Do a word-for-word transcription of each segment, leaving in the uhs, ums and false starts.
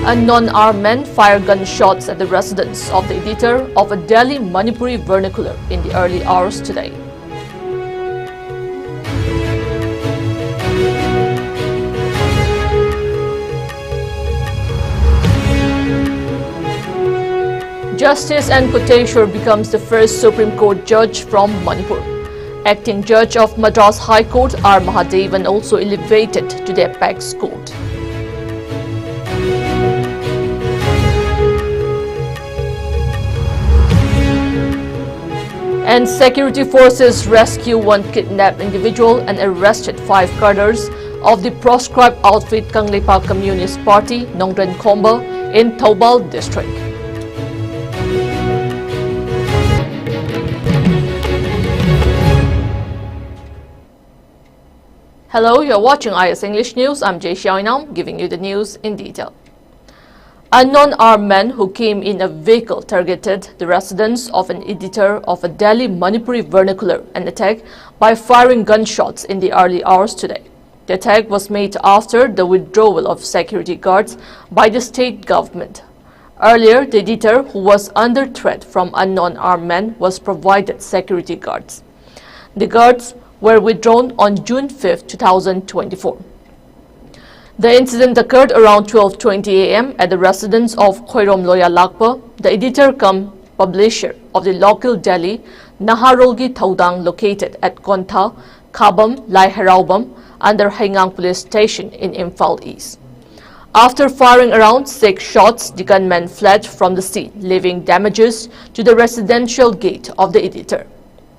Unknown armed men fire gunshots at the residence of the editor of a Delhi Manipuri vernacular in the early hours today. Justice N Koteshwar becomes the first Supreme Court judge from Manipur. Acting Judge of Madras High Court R Mahadevan also elevated to the Apex Court. And security forces rescue one kidnapped individual and arrested five cadres of the proscribed outfit Kangleipak Communist Party, Nongdrenkhomba, in Thoubal district. Hello, you're watching I S English News. I'm Jay Xiaoinam, giving you the news in detail. Unknown armed men who came in a vehicle targeted the residence of an editor of a Delhi Manipuri vernacular and attacked by firing gunshots in the early hours today. The attack was made after the withdrawal of security guards by the state government. Earlier, the editor, who was under threat from unknown armed men, was provided security guards. The guards were withdrawn on June fifth, two thousand twenty-four. The incident occurred around twelve twenty a m at the residence of Khoirom Loya Lakpa, the editor cum publisher of the local daily Naharolgi Thoudang, located at Kontha Khabam Laiharaobam under Heingang Police Station in Imphal East. After firing around six shots, the gunmen fled from the scene, leaving damages to the residential gate of the editor.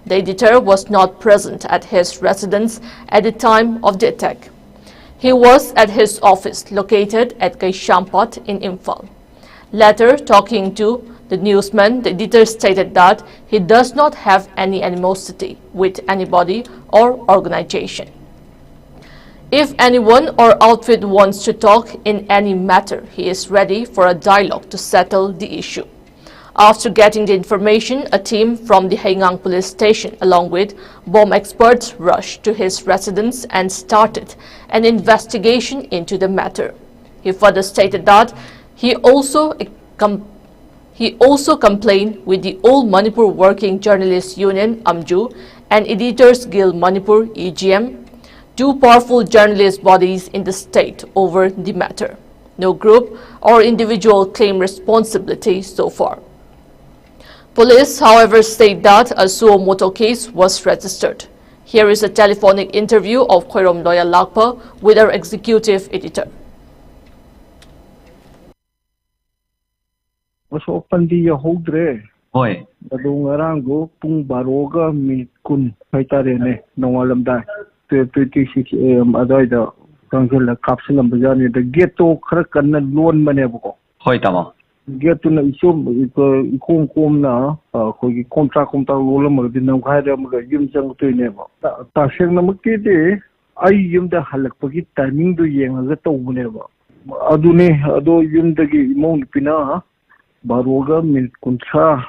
The editor was not present at his residence at the time of the attack. He was at his office located at Kaichampot in Imphal. Later, talking to the newsman, the editor stated that he does not have any animosity with anybody or organization. If anyone or outfit wants to talk in any matter, he is ready for a dialogue to settle the issue. After getting the information, a team from the Heingang Police Station, along with bomb experts, rushed to his residence and started an investigation into the matter. He further stated that He also com- he also complained with the All Manipur Working Journalists Union, AMWJU, and Editors Guild Manipur, E G M, two powerful journalist bodies in the state, over the matter. No group or individual claim responsibility so far. Police, however, state that a suo motu case was registered. Here is a telephonic interview of Khoirom Loya Lakpa with our executive editor. ꯑꯁꯣꯛ ꯑꯄꯟꯗꯤ ꯌꯥꯎꯍꯧꯗ꯭ꯔꯦ꯫ ꯍꯣꯏ꯫ ꯑꯗꯣ ꯉꯔꯥꯡꯗꯣ ꯄꯨꯡ ꯕꯥꯔꯣꯒ minute ꯀꯨꯟ ꯍꯥꯏꯇꯥꯔꯦꯅꯦ, ꯅꯣꯡꯉꯥꯜꯂꯝꯗꯥꯏ, twelve twenty six A M ꯑꯗꯨꯋꯥꯏꯗ ꯆꯪꯁꯤꯜꯂ ꯀꯥꯞꯁꯤꯜꯂꯝꯕꯖꯥꯠꯅꯤ꯫ ꯑꯗ ꯒꯦꯠꯇꯣ ꯈꯔ ꯀꯟꯅ ꯂꯣꯟꯕꯅꯦꯕꯀꯣ꯫ ꯍꯣꯏ, ꯇꯥꯃꯣ꯫ ꯒꯦꯠꯇꯨꯅ ꯏꯆꯣꯝ, ꯏꯀꯣ-, ꯏꯀꯣꯝ ꯀꯣꯝꯅ, ꯑ, ꯑꯩꯈꯣꯏꯒꯤ ꯀꯣꯝꯇ꯭ꯔꯥꯛ ꯀꯣꯝꯇ꯭ꯔꯥꯛ ꯂꯣꯜꯂꯝꯃꯒꯗꯤ ꯅꯝꯈꯥꯏꯔꯝꯃꯒ ꯌꯨꯝ ꯆꯪꯉꯛꯇꯣꯏꯅꯦꯕ꯫ ꯇ-, ꯇꯁꯦꯡꯅꯃꯛꯀꯤꯗꯤ ꯑꯩ ꯌꯨꯝꯗ ꯍꯜꯂꯛꯄꯒꯤ ꯇꯥꯏꯃꯤꯡꯗꯣ ꯌꯦꯡꯉꯒ ꯇꯧꯕꯅꯦꯕ꯫ ꯑꯗꯨꯅꯦ, ꯑꯗꯣ ꯌꯨꯝꯗꯒꯤ ꯏꯃꯧ ꯅꯨꯄꯤꯅ ꯕꯥꯔꯣꯒ ꯃꯤꯅꯤꯠ ꯀꯨꯟꯊ꯭ꯔꯥ,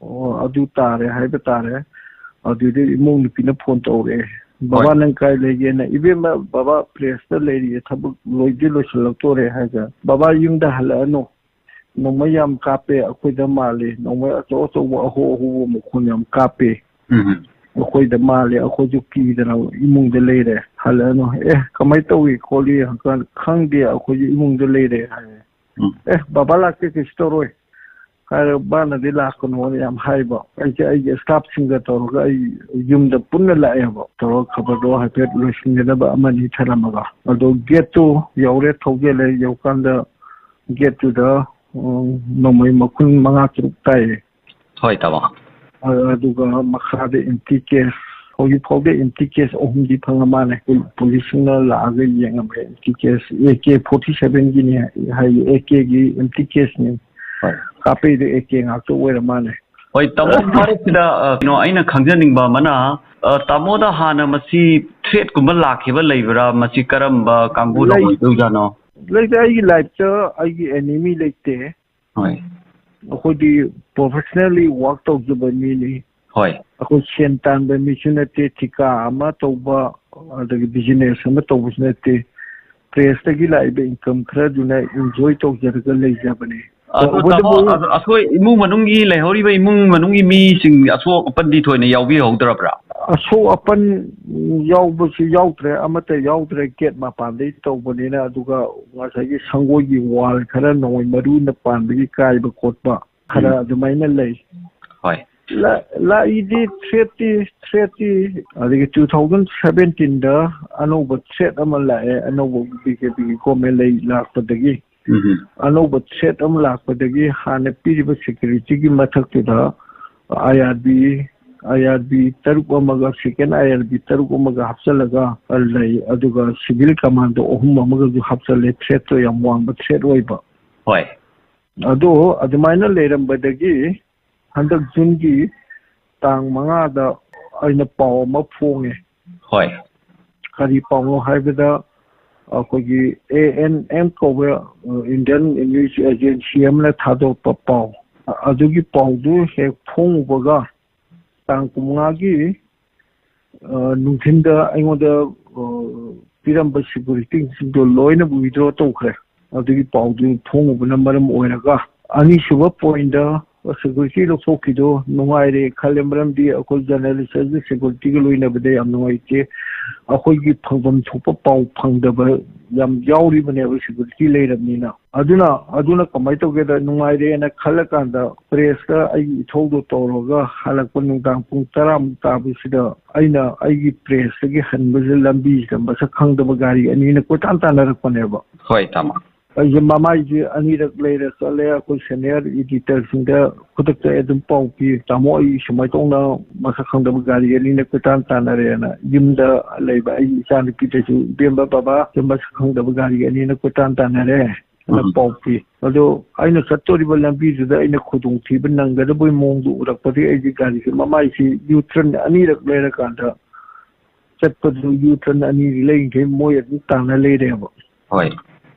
ꯑꯣ, ꯑꯗꯨ ꯇꯥꯔꯦ ꯍꯥꯏꯕ ꯇꯥꯔꯦ꯫ ꯑꯗꯨꯗꯩ ꯏꯃꯧ ꯅꯨꯄꯤꯅ ꯐꯣꯟ ꯇꯧꯔꯛꯑꯦ, "ꯕꯕꯥ, ꯍꯣꯏ꯫ ꯅꯪ ꯀꯥꯏ ꯂꯩꯒꯦꯅ?" "ꯏꯕꯦꯝꯃ, ꯕꯕꯥ ꯄ꯭ꯔꯦꯁꯇ ꯂꯩꯔꯤꯌꯦ, ꯊꯕꯛ ꯂꯣꯏꯗꯤ ꯂꯣꯏꯁꯤꯜꯂꯛꯇꯣꯔꯦ" ꯍꯥꯏꯁꯦ꯫ "ꯕꯕꯥ ꯌꯨꯝꯗ ꯍꯜꯂꯛꯑꯅꯨ, ꯅꯣꯡꯃꯩ ꯌꯥꯝ ꯀꯥꯞꯄꯦ, ꯑꯩꯈꯣꯏꯗ ꯃꯥꯜꯂꯤ, ꯅꯣꯡꯃꯩ ꯑꯆꯧ ꯑꯆꯧꯕ ꯑꯍꯧ ꯑꯍꯧꯕ ꯃꯈꯣꯟ ꯌꯥꯝ ꯀꯥꯞꯄꯦ꯫ ꯎꯝ꯫ ꯑꯩꯈꯣꯏꯗ ꯃꯥꯜꯂꯤ, ꯑꯩꯈꯣꯏꯁꯨ ꯀꯤꯗꯅ ꯏꯃꯨꯡꯗ ꯂꯩꯔꯦ, ꯍꯜꯂꯛꯑꯅꯨ"꯫ "ꯑꯦ, ꯀꯃꯥꯏꯅ ꯇꯧꯏ ꯈꯣꯠꯂꯤ?" ꯍꯪꯀꯥꯟꯗ, "ꯈꯪꯗꯦ, ꯑꯩꯈꯣꯏꯁꯨ ꯏꯃꯨꯡꯗ ꯂꯩꯔꯦ" ꯍꯥꯏꯌꯦ꯫ ꯎꯝ꯫ "ꯑꯦ, ꯕꯕꯥ ꯂꯥꯛꯇꯦ, ꯀꯩꯁꯨ ꯇꯧꯔꯣꯏ" ꯍꯥꯏꯔꯒ, ꯃꯥꯅꯗꯤ ꯂꯥꯛꯀꯅꯣꯅ ꯌꯥꯝ ꯍꯥꯏꯕ꯫ ꯑꯩꯁꯦ ꯑꯩꯒꯤ ꯁ꯭ꯇꯥꯐꯁꯤꯡꯒ ꯇꯧꯔꯒ ꯑꯩ ꯌꯨꯝꯗ ꯄꯨꯟꯅ ꯂꯥꯛꯑꯦꯕ꯫ ꯇꯧꯔꯒ ꯈꯕꯔꯗꯣ ꯍꯥꯏꯐꯦꯠ ꯂꯣꯏꯁꯤꯟꯒꯗꯕ ꯑꯃꯅꯤ ꯊꯔꯝꯃꯒ꯫ ꯑꯗꯣ ꯒꯦꯠꯇꯨ ꯌꯧꯔꯦ, ꯊꯧꯖꯤꯜꯂꯦ꯫ ꯌꯧꯀꯥꯟꯗ ꯒꯦꯠꯇꯨꯗ, ꯎꯝ, ꯅꯣꯡꯃꯩ ꯃꯈꯨꯟ ꯃꯉꯥ ꯇꯔꯨꯛ ꯇꯥꯏꯌꯦ꯫ ꯍꯣꯏ, ꯇꯥꯃꯣ꯫ ꯑ-, ꯑꯗꯨꯒ ꯃꯈꯥꯗ ꯑꯦꯝꯇꯤ ꯀꯦꯁ, ꯍꯧꯖꯤꯛ ꯐꯥꯎꯗ ꯑꯦꯝꯇꯤ ꯀꯦꯁ ꯑꯍꯨꯝꯗꯤ ꯐꯪꯉ ꯃꯥꯜꯂꯦ꯫ ꯄꯨ-, ꯄꯨꯂꯤꯁꯁꯤꯡꯅ ꯂꯥꯛꯑꯒ ꯌꯦꯡꯉꯝꯃꯦ꯫ M T case, A K forty ꯁꯚꯦꯟꯒꯤꯅꯤ ꯍꯥꯏ, ꯑꯦ ꯀꯦꯒꯤ ꯑꯦꯝꯇꯤ ꯀꯦꯁꯅꯤ꯫ ꯍꯣꯏ꯫ ꯀꯥꯞꯄꯛꯏꯗꯣ ꯑꯦ ꯀꯦ ꯉꯥꯛꯇ ꯑꯣꯏꯔ ꯃꯥꯜꯂꯦ꯫ ꯍꯣꯏ, ꯇꯥꯃꯣ, ꯃꯔꯛꯁꯤꯗ, ꯑ, ꯀꯩꯅꯣ, ꯑꯩꯅ ꯈꯪꯖꯅꯤꯡꯕ ꯑꯃꯅ, ꯑ, ꯇꯥꯃꯣꯗ ꯍꯥꯟꯅ ꯃꯁꯤ ꯊ꯭ꯔꯦꯠꯀꯨꯝꯕ ꯂꯥꯛꯈꯤꯕ ꯂꯩꯕ꯭ꯔꯥ? ꯃꯁꯤ ꯀꯔꯝꯕ ꯀꯥꯡꯕꯨꯅ ꯂꯩ-, ꯑꯣꯏꯗꯣꯏꯖꯥꯠꯅꯣ? ꯂꯩꯇꯦ, ꯑꯩꯒꯤ ꯂꯥꯏꯐꯇ ꯑꯩꯒꯤ ꯑꯦꯅꯤꯃꯤ ꯂꯩꯇꯦ꯫ ꯍꯣꯏ꯫ ꯑꯩꯈꯣꯏꯗꯤ ꯄ꯭ꯔꯣꯐꯦꯁꯅꯦꯜꯂꯤ ꯋꯥꯔꯛ ꯇꯧꯖꯕ ꯃꯤꯅꯤ꯫ ꯍꯣꯏ꯫ ꯑꯩꯈꯣꯏ ꯁꯦꯟ ꯇꯥꯟꯕ ꯃꯤꯁꯨ ꯅꯠꯇꯦ, ꯊꯤꯀꯥ ꯑꯃ ꯇꯧꯕ, ꯑꯗꯒꯤ ꯕꯤꯖꯤꯅꯦꯁ ꯑꯃ ꯇꯧꯕꯁꯨ ꯅꯠꯇꯦ꯫ ꯄ꯭ꯔꯦꯁꯇꯒꯤ ꯂꯥꯛꯏꯕ ꯏꯟꯀꯝ ꯈꯔꯗꯨꯅ ꯏꯟꯖꯣꯏ ꯇꯧꯖꯔꯒ ꯂꯩꯖꯕꯅꯦ꯫ ꯑꯗꯣ ꯇꯧꯕꯇꯕꯨ ꯇꯥꯃꯣ, ꯑ-, ꯑꯩꯈꯣꯏ ꯏꯃꯨꯡ ꯃꯅꯨꯡꯒꯤ, ꯂꯩꯍꯧꯔꯤꯕ ꯏꯃꯨꯡ ꯃꯅꯨꯡꯒꯤ ꯃꯤꯁꯤꯡ ꯑꯁꯣꯛ ꯑꯄꯟꯗꯤ ꯊꯣꯏꯅ ꯌꯥꯎꯕꯤꯍꯧꯗ꯭ꯔꯕ꯭ꯔꯥ? ꯑꯁꯣꯛ ꯑꯄꯟ ꯌꯥꯎꯕꯁꯨ ꯌꯥꯎꯗ꯭ꯔꯦ, ꯑꯃꯠꯇ ꯌꯥꯎꯗ꯭ꯔꯦ꯫ ꯒꯦꯠ ꯃꯄꯥꯟꯗꯩ ꯇꯧꯕꯅꯤꯅ, ꯑꯗꯨꯒ ꯉꯁꯥꯏꯒꯤ ꯁꯪꯒꯣꯏꯒꯤ ꯋꯥꯜ ꯈꯔ ꯅꯣꯡꯃꯩ ꯃꯔꯨꯅ ꯄꯥꯟꯕꯒꯤ ꯀꯥꯏꯕ ꯈꯣꯠꯄ ꯈꯔ ꯎꯝ꯫ ꯑꯗꯨꯃꯥꯏꯅ ꯂꯩ꯫ ꯍꯣꯏ꯫ ꯂꯥ-, ꯂꯥꯛꯏꯗꯤ ꯊ꯭ꯔꯦꯠꯇꯤ, ꯊ꯭ꯔꯦꯠꯇꯤ, ꯑꯗꯒꯤ two thousand seventeen ꯑꯅꯧꯕ ꯊ꯭ꯔꯦꯠ ꯑꯃ ꯂꯥꯛꯑꯦ, ꯑꯅꯧꯕ ꯕꯤ ꯖꯦ ꯄꯤꯒꯤ ꯒꯣꯔꯃꯦꯟ ꯂꯩ ꯂꯥꯛꯄꯗꯒꯤ꯫ ꯎꯝ꯫ ꯑꯅꯧꯕ ꯊ꯭ꯔꯦꯠ ꯑꯃ ꯂꯥꯛꯄꯗꯒꯤ ꯍꯥꯟꯅ ꯄꯤꯔꯤꯕ ꯁꯦꯀ꯭ꯌꯨꯔꯤꯇꯤꯒꯤ ꯃꯊꯛꯇꯨꯗ ꯑꯥꯏ ꯑꯥꯔ ꯕꯤ, ꯑꯥꯏ ꯑꯥꯔ ꯕꯤ ꯇꯔꯨꯛ ꯑꯃꯒ, ꯁꯦꯀꯦꯟ ꯑꯥꯏ ꯑꯥꯔ ꯕꯤ ꯇꯔꯨꯛ ꯑꯃꯒ ꯍꯥꯞꯆꯤꯜꯂꯒ ꯂꯩ, ꯑꯗꯨꯒ ꯁꯤꯚꯤꯜ ꯀꯃꯥꯟꯗꯣ ꯑꯍꯨꯝ ꯑꯃꯒꯁꯨ ꯍꯥꯞꯆꯜꯂꯦ, ꯊ꯭ꯔꯦꯠꯇꯣ ꯌꯥꯝ ꯋꯥꯡꯕ ꯊ꯭ꯔꯦꯠ ꯑꯣꯏꯕ꯫ ꯍꯣꯏ꯫ ꯑꯗꯣ ꯑꯗꯨꯃꯥꯏꯅ ꯂꯩꯔꯝꯕꯗꯒꯤ ꯍꯟꯗꯛ ꯖꯨꯟꯒꯤ ꯇꯥꯡ ꯃꯉꯥꯗ ꯑꯩꯅ ꯄꯥꯎ ꯑꯃ ꯐꯣꯡꯉꯦ꯫ ꯍꯣꯏ꯫ ꯀꯔꯤ ꯄꯥꯎꯅꯣ ꯍꯥꯏꯕꯗ, ꯑꯩꯈꯣꯏꯒꯤ ꯑꯦ ꯑꯦꯟ ꯑꯦꯝ ꯀꯧꯕ, ꯑ, ꯏꯟꯗꯤꯌꯟ ꯅ꯭ꯌꯨꯁ ꯑꯦꯖꯦꯟꯁꯤ ꯑꯃꯅ ꯊꯥꯗꯣꯔꯛꯄ ꯄꯥꯎ, ꯑ-, ꯑꯗꯨꯒꯤ ꯄꯥꯎꯗꯨ ꯍꯦꯛ ꯐꯣꯡꯉꯨꯕꯒ, ꯇꯥꯡ ꯀꯨꯟꯃꯉꯥꯒꯤ, ꯑ, ꯅꯨꯡꯊꯤꯟꯗ ꯑꯩꯉꯣꯟꯗ, ꯑ, ꯄꯤꯔꯝꯕ ꯁꯦꯀ꯭ꯌꯨꯔꯤꯇꯤꯁꯤꯡꯗꯣ ꯂꯣꯏꯅ ꯋꯤꯗ꯭ꯔꯣ ꯇꯧꯈ꯭ꯔꯦ꯫ ꯑꯗꯨꯒꯤ ꯄꯥꯎꯗꯨ ꯐꯣꯡꯉꯨꯕꯅ ꯃꯔꯝ ꯑꯣꯏꯔꯒ, ꯑꯅꯤꯁꯨꯕ ꯄꯣꯏꯟꯗ ꯁꯦꯀ꯭ꯌꯨꯔꯤꯇꯤ ꯂꯧꯊꯣꯛꯈꯤꯗꯣ ꯅꯨꯡꯉꯥꯏꯔꯦ ꯈꯜꯂꯦ, ꯃꯔꯝꯗꯤ ꯑꯩꯈꯣꯏ ꯖꯔꯅꯦꯂꯤꯁ ꯑꯁꯤ ꯁꯦꯀ꯭ꯌꯨꯔꯤꯇꯤꯒ ꯂꯣꯏꯅꯕꯗ ꯌꯥꯝ ꯅꯨꯡꯉꯥꯏꯇꯦ꯫ ꯑꯩꯈꯣꯏꯒꯤ ꯐꯪꯐꯝ ꯊꯣꯛꯄ ꯄꯥꯎ ꯐꯪꯗꯕ ꯌꯥꯝ ꯌꯥꯎꯔꯤꯕꯅꯦꯕ ꯁꯦꯀ꯭ꯌꯨꯔꯤꯇꯤ ꯂꯩꯔꯕꯅꯤꯅ꯫ ꯑꯗꯨꯅ, ꯑꯗꯨꯅ ꯀꯃꯥꯏꯅ ꯇꯧꯒꯦꯗ, ꯅꯨꯡꯉꯥꯏꯔꯦꯅ ꯈꯜꯂꯀꯥꯟꯗ ꯄ꯭ꯔꯦꯁꯇ ꯑꯩꯒꯤ ꯏꯊꯧꯗꯣ ꯇꯧꯔꯒ ꯍꯜꯂꯛꯄ ꯅꯨꯡꯗꯥꯡ ꯄꯨꯡ ꯇꯔꯥꯃꯨꯛ ꯇꯥꯕꯁꯤꯗ ꯑꯩꯅ ꯑꯩꯒꯤ ꯄ꯭ꯔꯦꯁꯇꯒꯤ ꯍꯟꯕꯁꯤꯗ ꯂꯝꯕꯤꯁꯤꯗ ꯃꯁꯛ ꯈꯪꯗꯕ ꯒꯥꯔꯤ ꯑꯅꯤꯅ ꯀꯣꯏꯇꯥꯟ ꯇꯥꯟꯅꯔꯛꯄꯅꯦꯕ꯫ ꯍꯣꯏ, ꯇꯥꯃꯣ꯫ ꯑꯩꯁꯦ ꯃꯃꯥꯏꯁꯦ ꯑꯅꯤꯔꯛ ꯂꯩꯔ ꯆꯠꯂꯦ꯫ ꯑꯩꯈꯣꯏ ꯁꯦꯅꯤꯌꯔ ꯏꯗꯤꯇꯔꯁꯤꯡꯗ ꯈꯨꯗꯛꯇ ꯑꯩ ꯑꯗꯨꯝ ꯄꯥꯎ ꯄꯤ, "ꯇꯥꯃꯣ, ꯑꯩ ꯁꯨꯃꯥꯏꯅ ꯇꯧꯅ ꯃꯁꯛ ꯈꯪꯗꯕ ꯒꯥꯔꯤ ꯑꯅꯤꯅ ꯀꯣꯏꯇꯥꯟ ꯇꯥꯟꯅꯔꯦꯅ"꯫ ꯌꯨꯝꯗ ꯂꯩꯕ ꯑꯩꯒꯤ ꯏꯆꯥꯅꯨꯄꯤꯗꯁꯨ, "ꯏꯕꯦꯝꯕ, ꯕꯕꯥ, ꯁꯤ ꯃꯁꯛ ꯈꯪꯗꯕ ꯒꯥꯔꯤ ꯑꯅꯤꯅ ꯀꯣꯏꯇꯥꯟ ꯇꯥꯟꯅꯔꯦ" ꯍꯥꯏꯅ ꯎꯝ꯫ ꯄꯥꯎ ꯄꯤ꯫ ꯑꯗꯣ ꯑꯩꯅ ꯆꯠꯇꯣꯔꯤꯕ ꯂꯝꯕꯤꯗꯨꯗ ꯑꯩꯅ ꯈꯨꯗꯣꯡꯊꯤꯕ ꯅꯪꯒꯗꯕꯒꯤ ꯃꯑꯣꯡꯗꯣ ꯎꯔꯛꯄꯗꯒꯤ ꯑꯩꯒꯤ ꯒꯥꯔꯤꯁꯦ ꯃꯃꯥꯏꯁꯤ ꯌꯨ ꯇꯔꯟ ꯑꯅꯤꯔꯛ ꯂꯩꯔꯀꯥꯟꯗ ꯆꯠꯄꯗꯨ ꯌꯨ ꯇꯔꯟ ꯑꯅꯤꯗꯤ ꯂꯩꯔꯤꯈꯩ ꯃꯣꯏ ꯑꯗꯨꯝ ꯇꯥꯟꯅ ꯂꯩꯔꯦꯕ꯫ ꯍꯣꯏ꯫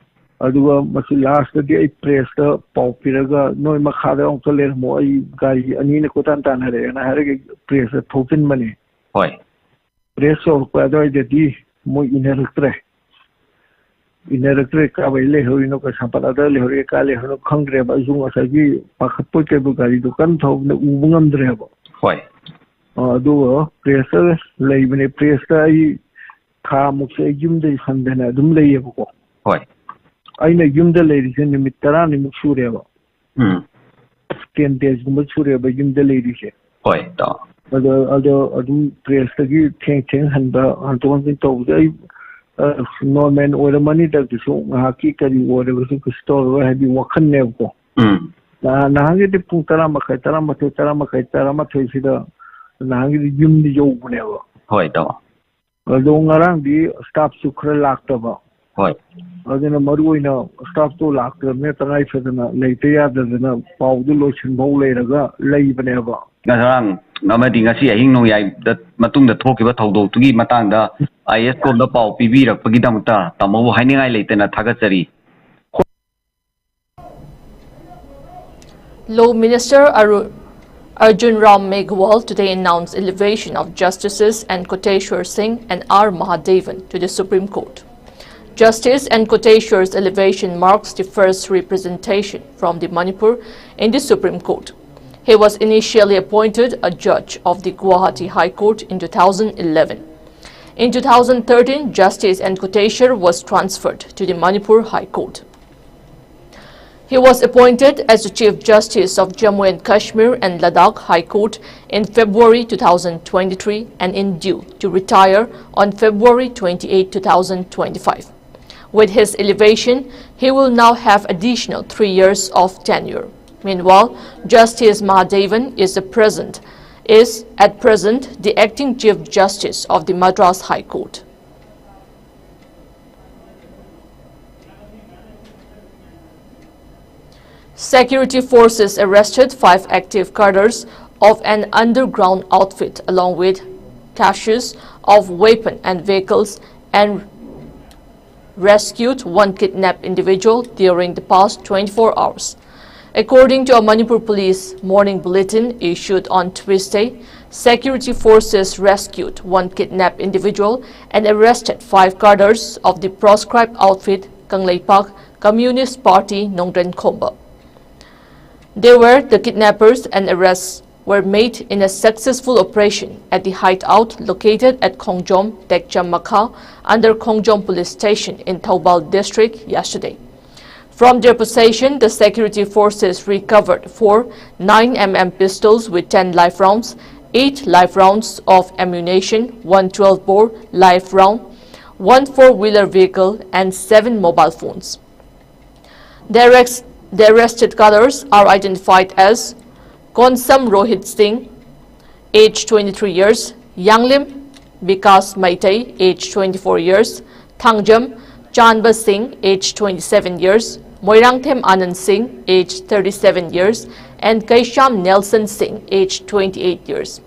ꯑꯗꯨꯒ ꯃꯁꯤ ꯂꯥꯁꯇꯗꯤ ꯑꯩ ꯄ꯭ꯔꯦꯁꯇ ꯄꯥꯎ ꯄꯤꯔꯒ, "ꯅꯣꯏ ꯃꯈꯥꯗ ꯑꯃꯨꯛꯇ ꯂꯩꯔꯝꯃꯣ, ꯑꯩ ꯒꯥꯔꯤ ꯑꯅꯤꯅ ꯀꯣꯏꯇꯥꯟ ꯇꯥꯟꯅꯔꯛꯑꯦꯅ" ꯍꯥꯏꯔꯒ ꯄ꯭ꯔꯦꯁꯇ ꯊꯣꯛꯆꯤꯟꯕꯅꯦ꯫ ꯍꯣꯏ꯫ ꯄ꯭ꯔꯦꯁ ꯌꯧꯔꯛꯄ ꯑꯗꯨꯋꯥꯏꯗꯗꯤ ꯃꯣꯏ ꯏꯟꯅꯔꯛꯇ꯭ꯔꯦ꯫ ꯏꯟꯅꯔꯛꯇ꯭ꯔꯦ, ꯀꯥꯏꯋꯥꯏ ꯂꯩꯍꯧꯔꯤꯅꯣ, ꯀꯩꯁꯥꯝꯄꯥꯠ ꯑꯗꯥꯏ ꯂꯩꯍꯧꯔꯤ, ꯀꯥꯏ ꯂꯩꯍꯧꯔꯤꯅꯣ ꯈꯪꯗ꯭ꯔꯦꯕ꯫ ꯑꯩꯁꯨ ꯉꯁꯥꯏꯒꯤ ꯄꯥꯈꯠꯄꯣꯏ ꯀꯩꯕꯣꯏ ꯒꯥꯔꯤꯗꯣ ꯀꯟꯅ ꯊꯧꯕꯅ ꯎꯕ ꯉꯝꯗ꯭ꯔꯦꯕ꯫ ꯍꯣꯏ꯫ ꯑ, ꯑꯗꯨꯒ ꯄ꯭ꯔꯦꯁꯇ ꯂꯩꯕꯅꯦ꯫ ꯄ꯭ꯔꯦꯁꯇ ꯑꯩ ꯊꯥ ꯃꯨꯛꯁꯦ ꯑꯩ ꯌꯨꯝꯗꯩ ꯍꯟꯗꯅ ꯑꯗꯨꯝ ꯂꯩꯌꯦꯕꯀꯣ꯫ ꯍꯣꯏ꯫ ꯑꯩꯅ ꯌꯨꯝꯗ ꯂꯩꯔꯤꯁꯦ ꯅꯨꯃꯤꯠ ꯇꯔꯥꯅꯤꯃꯨꯛ ꯁꯨꯔꯦꯕ꯫ ꯎꯝ꯫ ꯇꯦꯟ ꯗꯦꯖꯀꯨꯝꯕ ꯁꯨꯔꯦꯕ ꯌꯨꯝꯗ ꯂꯩꯔꯤꯁꯦ꯫ ꯍꯣꯏ, ꯏꯇꯥꯎ꯫ ꯑꯗꯣ, ꯑꯗꯣ ꯑꯗꯨꯝ ꯄ꯭ꯔꯦꯁꯇꯒꯤ ꯊꯦꯡ ꯊꯦꯡ ꯍꯟꯕ, ꯍꯟꯗꯣꯛ ꯍꯟꯖꯤꯟ ꯇꯧꯕꯁꯦ ꯑꯩ, ꯑ, ꯅꯣꯔꯃꯦꯜ ꯑꯣꯏꯔꯝꯃꯅꯤꯗ, ꯀꯩꯁꯨ ꯉꯥꯏꯍꯥꯛꯀꯤ ꯀꯔꯤ ꯑꯣꯏꯔꯒꯁꯨ ꯀꯩꯁꯨ ꯇꯧꯔꯔꯣꯏ ꯍꯥꯏꯕꯗꯤ ꯋꯥꯈꯜꯅꯦꯕꯀꯣ꯫ ꯎꯝ꯫ ꯅꯍꯥꯟ, ꯅꯍꯥꯟꯒꯤꯗꯤ ꯄꯨꯡ ꯇꯔꯥ ꯃꯈꯥꯏ, ꯇꯔꯥꯃꯥꯊꯣꯏ, ꯇꯔꯥꯃꯥꯊꯣꯏ, ꯇꯔꯥꯃꯥꯊꯣꯏꯁꯤꯗ ꯅꯍꯥꯟꯒꯤꯗꯤ ꯌꯨꯝꯗ ꯌꯧꯕꯅꯦꯕ꯫ ꯍꯣꯏ, ꯏꯇꯥꯎ꯫ ꯑꯗꯣ ꯉꯔꯥꯡꯗꯤ ꯁ꯭ꯇꯥꯐꯁꯨ ꯈꯔ ꯂꯥꯛꯇꯕ꯫ ꯍꯣꯏ꯫ ꯑꯗꯨꯅ ꯃꯔꯨ ꯑꯣꯏꯅ ꯁ꯭ꯇꯥꯐꯇꯣ ꯂꯥꯛꯇ꯭ꯔꯕꯅꯤꯅ ꯇꯉꯥꯏ ꯐꯗꯅ ꯂꯩꯇ ꯌꯥꯗꯗꯅ ꯄꯥꯎꯗꯨ ꯂꯣꯏꯁꯤꯟꯐꯧ ꯂꯩꯔꯒ ꯂꯩꯕꯅꯦꯕ꯫ ꯉꯔꯥꯡ ꯑꯃꯗꯤ ꯉꯁꯤ ꯑꯍꯤꯡ ꯅꯣꯡꯌꯥꯏꯗ ꯃꯇꯨꯡꯗ ꯊꯣꯛꯈꯤꯕ ꯊꯧꯗꯣꯛꯇꯨꯒꯤ ꯃꯇꯥꯡꯗ ꯑꯥꯏ ꯑꯦꯁ ꯀꯣꯝꯗ ꯄꯥꯎ ꯄꯤꯕꯤꯔꯛꯄꯒꯤꯗꯃꯛꯇ ꯇꯥꯃꯣꯕꯨ ꯍꯥꯏꯅꯤꯡꯉꯥꯏ ꯂꯩꯇꯅ ꯊꯥꯒꯠꯆꯔꯤ꯫ Law Minister Aru-, Arjun Ram Meghwal today announced elevation of Justices N Koteshwar Singh and R Mahadevan to the Supreme Court. Justice N Koteshwar's elevation marks the first representation from the Manipur in the Supreme Court. He was initially appointed a judge of the Guwahati High Court in two thousand eleven. In two thousand thirteen, Justice N Koteshwar was transferred to the Manipur High Court. He was appointed as the Chief Justice of Jammu and Kashmir and Ladakh High Court in February two thousand twenty-three and is due to retire on February twenty-eighth, two thousand twenty-five. With his elevation, he will now have additional three years of tenure. Meanwhile, Justice Mahadevan is the present, is at present the acting Chief Justice of the Madras High Court. Security forces arrested five active cadres of an underground outfit along with caches of weapon and vehicles and rescued one kidnapped individual during the past twenty-four hours. According to a Manipur Police morning bulletin issued on Tuesday, security forces rescued one kidnapped individual and arrested five cadres of the proscribed outfit Kangleipak Communist Party Nongdrenkhomba. They were the kidnappers and arrests were made in a successful operation at the hideout located at Khongjom, Tekjam Makha, under Khongjom Police Station in Thoubal District yesterday. From their possession, the security forces recovered four nine M M pistols with ten live rounds, eight live rounds of ammunition, one twelve bore live round, one four-wheeler vehicle, and seven mobile phones. The arrest-, the arrested cadres are identified as Konsam Rohit Singh, age twenty-three years, Yanglim Bikas Maitei, age twenty-four years, Thangjam Chanba Singh, age twenty-seven years, Moirangthem Anand Singh, age thirty-seven years, and Kaisham Nelson Singh, age twenty-eight years.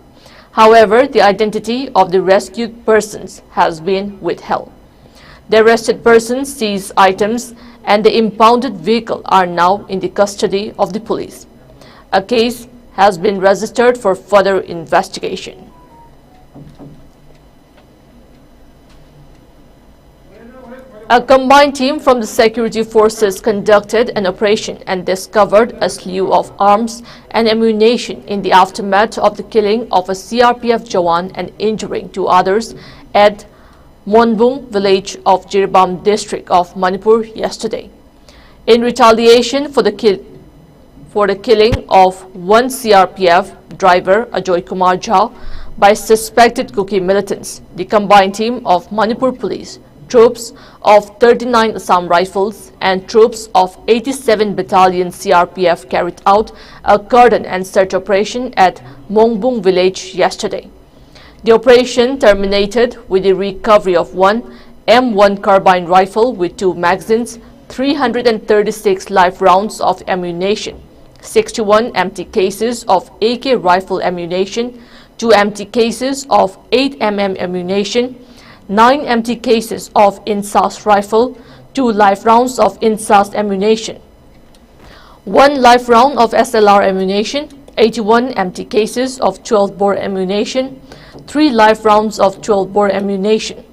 However, the identity of the rescued persons has been withheld. The arrested persons, seized items, and the impounded vehicle are now in the custody of the police. A case has been registered for further investigation. A combined team from the security forces conducted an operation and discovered a slew of arms and ammunition in the aftermath of the killing of a C R P F jawan and injuring two others at Monbung village of Jiribam district of Manipur yesterday. In retaliation for the kill, for the killing of one C R P F driver Ajoy Kumar Jha by suspected Kuki militants, the combined team of Manipur Police, troops of thirty-nine Assam Rifles and troops of eighty-seven Battalion C R P F carried out a cordon and search operation at Mongbung village yesterday. The operation terminated with the recovery of one M one carbine rifle with two magazines, three hundred and thirty-six live rounds of ammunition, sixty-one empty cases of A K rifle ammunition, two empty cases of eight M M ammunition, nine empty cases of INSAS rifle, two live rounds of INSAS ammunition, One live round of S L R ammunition, eighty-one empty cases of twelve bore ammunition, three live rounds of twelve bore ammunition,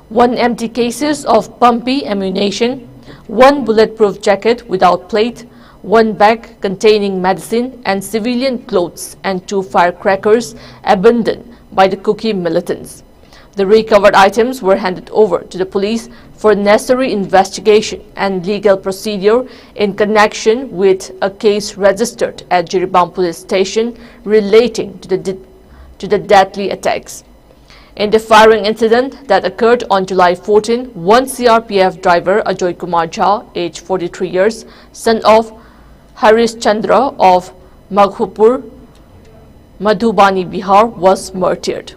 one empty cases of pumpy ammunition, one bulletproof jacket without plate, one bag containing medicine and civilian clothes, and two firecrackers abandoned by the Kuki militants. The recovered items were handed over to the police for necessary investigation and legal procedure in connection with a case registered at Jiribam Police Station relating to the de-, to the deadly attacks. In the firing incident that occurred on July fourteen, one C R P F driver, Ajoy Kumar Jha, age forty-three years, son of Harish Chandra of Maghupur, Madhubani, Bihar, was murdered.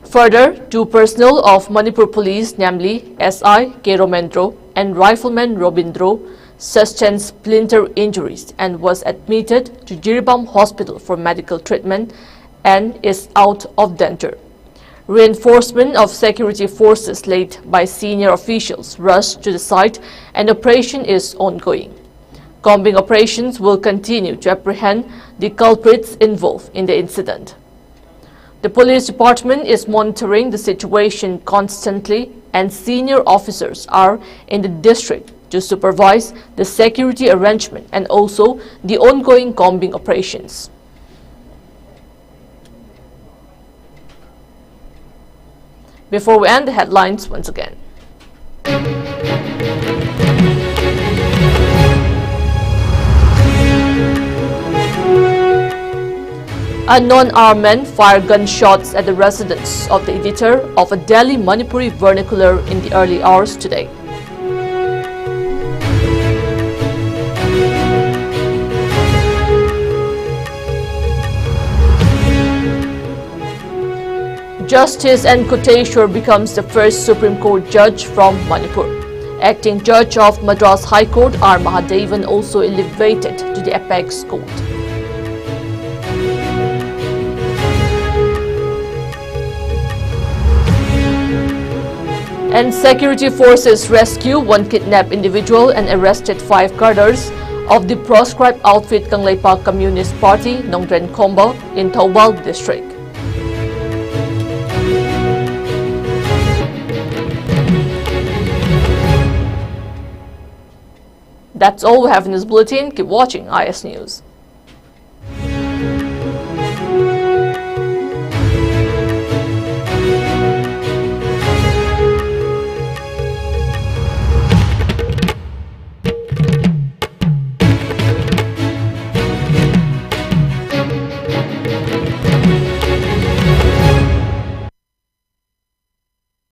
Further, two personnel of Manipur Police, namely S I K Romendro and Rifleman Robindro, sustained splinter injuries and was admitted to Jiribam Hospital for medical treatment and is out of danger. Reinforcement of security forces led by senior officials rushed to the site and operation is ongoing. Combing operations will continue to apprehend the culprits involved in the incident. The police department is monitoring the situation constantly, and senior officers are in the district to supervise the security arrangement and also the ongoing combing operations. Before we end, the headlines once again. Unknown armed men fire gunshots at the residence of the editor of a Delhi Manipuri vernacular in the early hours today. Justice N Koteshwar becomes the first Supreme Court judge from Manipur. Acting Judge of Madras High Court R Mahadevan also elevated to the apex court. And security forces rescue one kidnapped individual and arrested five cadres of the proscribed outfit Kangleipak Communist Party, Nongdrenkhombo, in Thoubal District. That's all we have in this bulletin. Keep watching I S News.